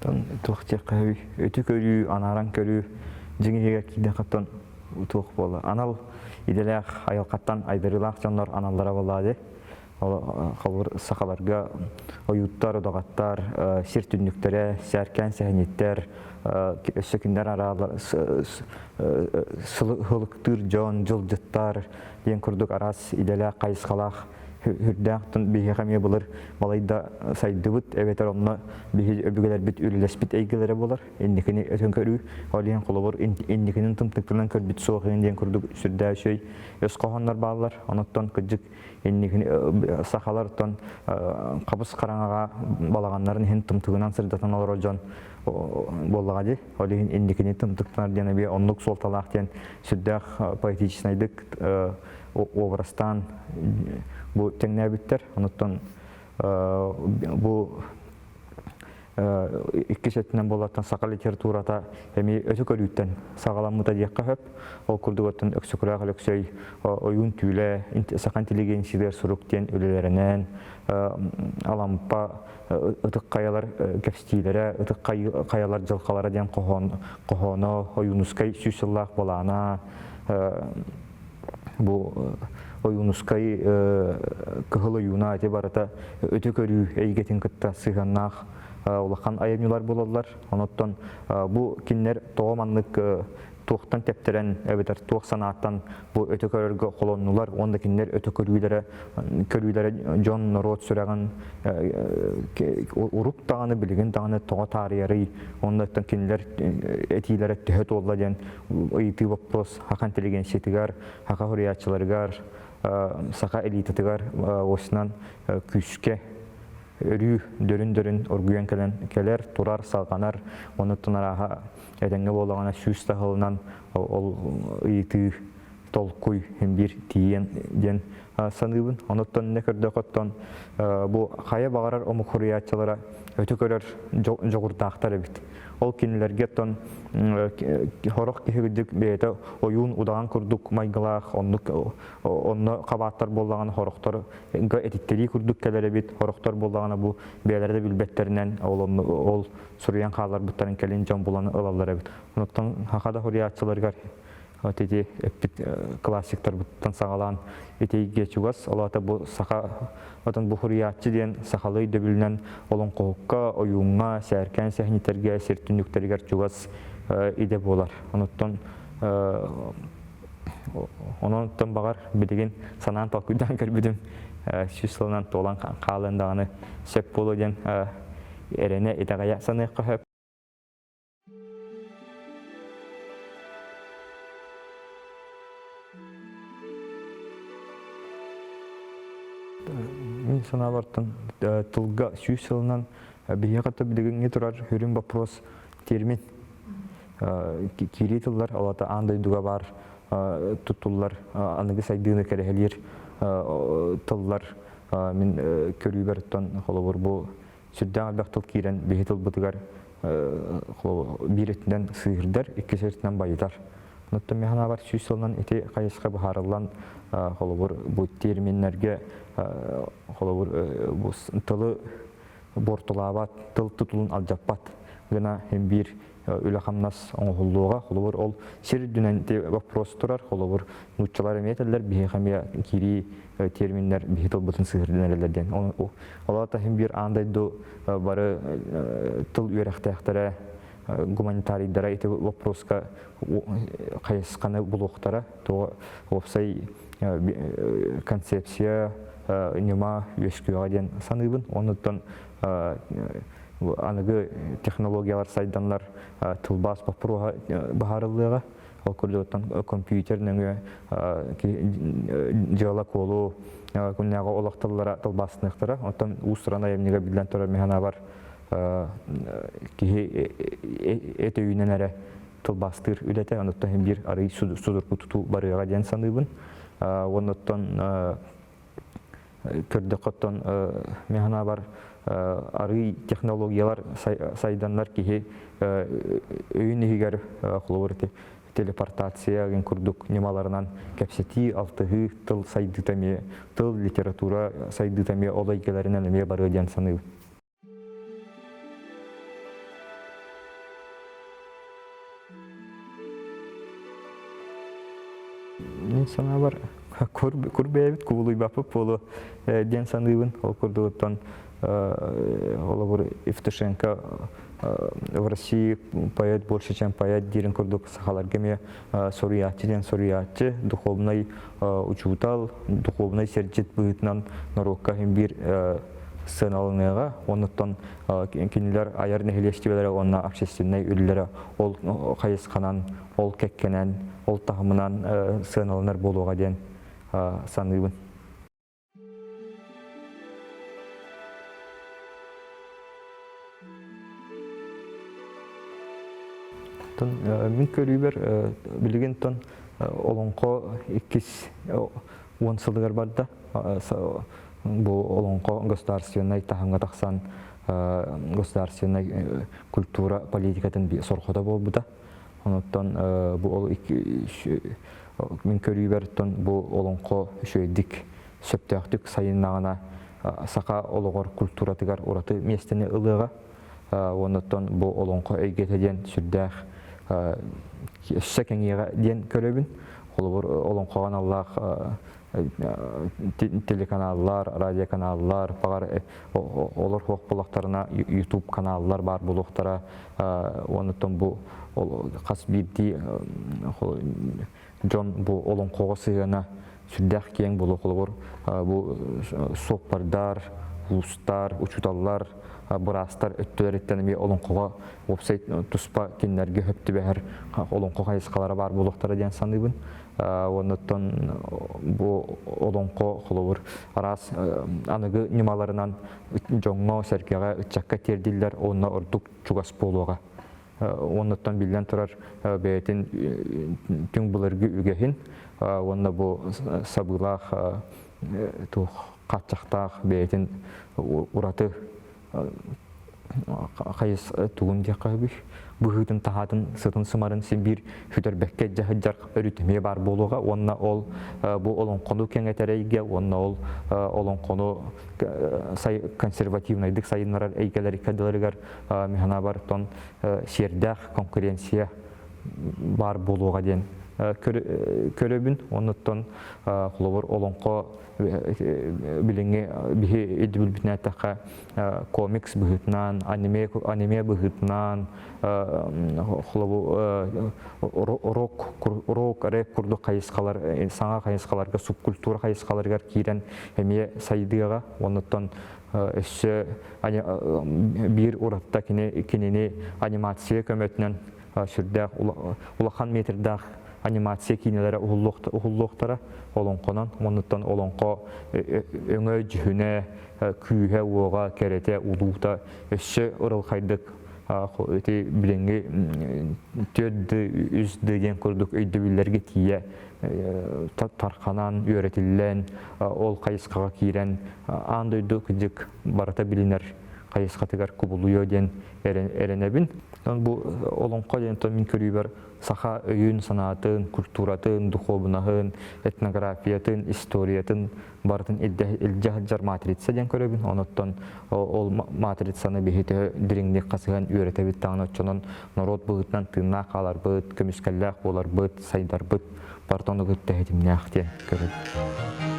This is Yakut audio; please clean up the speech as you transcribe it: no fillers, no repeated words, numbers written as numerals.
Туох диэххэ өтө көрүү, анааран көрүү дьиҥ иһигэр киирдэххэ туох буола. Анал идэлээх айылҕаттан айдарыылаах дьоннор аналлара буоллаҕа дии. Холобур, сахаларга ойууттар, удаҕаттар, сир түннүктэрэ, сээркээн сэһэнньиттэр, өссө кинилэр араалар сылыктыыр дьон, дьылдьыттар диэн курдук араас идэлээх, хайысхалаах үрдээх биһиэхэ эмиэ былыр балайда сайдыбыт эбэтэр онно биһи өбүгэлэрбит үлэлэспит эйгэлэрэ буолар инникини өтөн көрүү ол иһин холобур инникинин тымтыктанан көрбүт суох диэн курдук сүрдээх үчүгэй өс хоһооннор бааллар оноттон кырдьык инникини сахалартан хабыс хараҥаҕа балаҕаннарын иһин тымтыгынан сырдатан олорор дьон буоллаҕа дии ол иһин инникини тымтыктанар диэн эбиэ оннук суолталаах диэн сүрдээх поэтичнайдык образтаан бу тэҥнээбиттэр. Онуттан бу иккис өттүнэн буолартан саха литературата эмиэ өтө көрүүттэн саҕаламмыта диэххэ сөп. Ол курдук оттон Өксөкүлээх Өлөксөй Ойуун түүлэ, саха интеллигенциятыгар сурук диэн үлэлэринэн Алампа ытык хайалар кэпсэтиилэрэ, ытык хайалар дьылҕалара диэн хоһоон, хоһооно, Ойуунускай сүүс сыллаах былаана, бу Ойуунускай Кыһыл ойууна ити барыта өтө көрүү эйгэтин кытта сыһыаннаах улахан айымньылар буолаллар. Онуттан бу кинилэр тоҕо маннык туохтан тэптэрэн эбэтэр туох санааттан бу өтө көрөргө холоннулар уонна кинилэр өтө көрүүлэрэ көрүүлэрэ дьон норуот сүрэҕин урук даҕаны билигин даҕаны тоҕо таарыйарый уонна кинилэр этиилэрэ төһө туолла диэн ыйытыы вопрос саха интеллигенциятыгар, саха суруйааччыларыгар, саха элитатыгар осынан күүскэ өрүү дөрүн-дөрүн оргуйан кэлэн кэлэр, турар, салҕанар, онуттан арааһа этэҥҥэ буоллаҕына сүүс таһылынан ол ыйытыы толкуй биир тиийэн диэн саныыбын. Онуттан не көрдөхөттөн бу хайа баҕарар омук суруйааччылара өтө көрөр дьоҕурдаахтар эбит. Ол кинилэргэ оттон сорох киһи кырдьык бэйэтэ ойуун удаҕан курдук майгылаах, оннук онно хабааттар буоллаҕына сорохтор этиттэрии курдук кэлэр эбит, сорохтор буоллаҕына бу бэйэлэрэ да билбэттэринэн ол ол суруйан хаалларбыттарын кэлин дьон булан ылаллар эбит. Онуттан саха да суруйааччыларыгар Вот ити эппит классиктарбыттан саҕалаан итигэ чугас, ол аата бу саха отон бу хуруйааччы диэн сахалыы өйдөбүлүнэн олоҥхоһукка, ойууҥҥа, сээркээн сэһэнньиттэргэ, сир түннүктэригэр чугас идэ буолар. Онуттан онон баҕар билигин санаан толкуйдаан көрбүтүм сүүс сылынан туолан хаалыан даҕаны сөп буолуо диэн эрэнэ итэҕэйэ саныахха сөп. Мин санаабартан тылга сүүс сылынан биһиэхэ да билигиҥҥи турар сүрүн вопрос термин. Киирии тыллар, ол аата аан дойдуга баар туттуллар аныгы сайдыыны кэрэһэлиир тыллар мин көрүүбэр оттон холобур бу сүрдээх элбэх тыл киирэн биһи тылбытыгар биир өттүнэн сыыһырдар, иккис өттүнэн байытар. Оттон мин санаабар сүүс сылынан ити хайысха быһаарыллан холобур бу терминнэргэ холобур бу тылы буортулаабат, тыл тутулун алдьаппат гына син биир үлэ-хамнас оҥоһуллуоҕа. Холобур, ол сир үрдүнэн вопрос турар. Холобур, нууччалар эмиэ этэллэр, биһиэхэ эмиэ киирии терминнэр биһи тылбытын сыһырдан эрэллэр диэн. Ол аата иһин биир аан дойду бары тыл үөрэхтээхтэрэ, гуманитарийдара ити вопроска хайысханы булуохтара. Тоҕо уопсай концепция ньыма үөскүөҕэ диэн саныыбын. Оннуттан аныгы технологиялар сайданнар тылбаас боппуруоһа быһаарыллыаҕа. Ол курдуктан компьютер нөҥүө дьыала-куолу күннээҕи олох тыллара тылбаастаныахтара. Оттон уус-уран айымньыга биллэн турар мин санаабар киһи эт өйүнэн эрэ тылбаастыыр үлэтэ. Онуттан иһин биир арый судургу тутуу барыаҕа диэн саныыбын. Уонна оттон көрдөххө оттон мин санаабар арый технологиялар сайданнар киһи өйүн иһигэр холобур ити телепортация гин курдук ньымаларынан кэпсэтии, алтыһыы, тыл сайдыыта эмиэ, тыл, литература сайдыыта эмиэ ол эйгэлэринэн эмиэ барыа диэн саныыбын. Мин санаабар, кур бэйэбит кубулуйбаппыт буолуо диэн саныыбын. Ол курдугуттан холобур Евтушенко в России поэт больше, чем поэт диирин курдук сахаларга эмиэ суруйааччы диэн суруйааччы, духовнай учуутал, духовнай сирдьит быһыытынан норуокка иһин биир сыаналаныаҕа. Оннуттан кинилэр айар нэһилиэстибэлэрэ уонна общественнай үлэлэрэ ол хайысханан, ол кэккэнэн, ол таһымынан сыаналанар буолуоҕа диэн саныыбын. Мин көрүүбэр билигин тон олоҥхо иккис уон сылыгар барда. Бу олоҥхо государственнай таһымҥа тахсан государственнай культура политикатын сорҕото буолбута. Онуттан бу ол мин көрүүбэр бу олоҥхо үчүгэйдик сөптөөхтүк сайыннаҕына саха олоҕор культуратыгар ураты миэстэни ылыаҕа. Онуттан бу олоҥхо эйгэтэ диэн сүрдээх өссө кэҥиэҕэ диэн көрөбүн. Холобур, олоҥхоҕо аналлаах телеканаллар, радиоканаллар, баҕар олор суох буоллахтарына YouTube каналлар баар буолуохтара. Онуттан бу хас биирдии дьон бу олоҥхоҕо сыһыана сүрдээх киэҥ буолуо. Холобур, бу суоппардар, уустар, учууталлар, быраастар өттүлэриттэн эмиэ олоҥхоҕо уопсай туспа кинилэргэ сөп түбэһэр олоҥхо хайысхалара баар буолуохтара диэн саныыбын. Оннуттан бу олоҥхо холобур араас аныгы ньымаларынан дьоҥҥо-сэргэҕэ, ыччакка тиэрдиллэр уонна ордук чугас буолуоҕа. Оннуттан биллэн турар бэйэтин түҥ былыргы үгэһин уонна бу сабыылаах туох хааччахтаах бэйэтин ураты хайыс тугун диэххэ сөбүй быһыытын таһаатын сытын сымарын син биир сүтэрбэккэ дьаһыдьар өрүт эмиэ баар буолуоҕа уонна ол бу олоҥхону кэҥэтэр эйгэ уонна ол олоҥхону консервативнайдык сайыннарар эйгэлэр иккардыларыгар мин тон сиэрдээх конкуренция баар буолуоҕа диэн көрөбүн. Оннуттан холобур олоҥхо билиҥҥи биһи өйдөбүлбүтүнэн эттэххэ комикс быһыытынан, аниме, аниме быһыытынан, холобур рок, рок, рэп курдук хайысхалар, саҥа хайысхаларга, субкультура хайысхаларыгар киирэн эмиэ сайдыаҕа. Оннуттан өссө биир уратта кини кинини анимация көмөтүнэн сүрдээх улахан метрдаах анимация киинэлэрэ уһуллуохтара олоҥхонон оннуттан олоҥхо өҥө дьүһүнэ күүһэ-уоҕа кэрэтэ улуута өссө ырылхайдык ити билиҥҥи 4D 3D диэн курдук өйдөбүллэргэ тиийэ тарханан үөрэтиллэн ол хайысхаҕа киирэн аан дойду кырдьык барыта билинэр хайысхатыгар кубулуйуо диэн эрэнэбин. Бу олоҥхо диэн мин көрүүбэр саха өйүн-санаатын, культуратын, духуобунаһын, этнографиятын, историятын барытын илдьэ сылдьар матрица диэн көрөбүн. Онуттан ол матрицаны биһи төһө дириҥник хасыһан үөрэтэбит даҕаны оччонон норуот быһыытынан тыыннаах хааларбыт, көмүскэллээх буоларбыт, сайдарбыт барыта ону кытта ситимнээх диэн көрөбүн.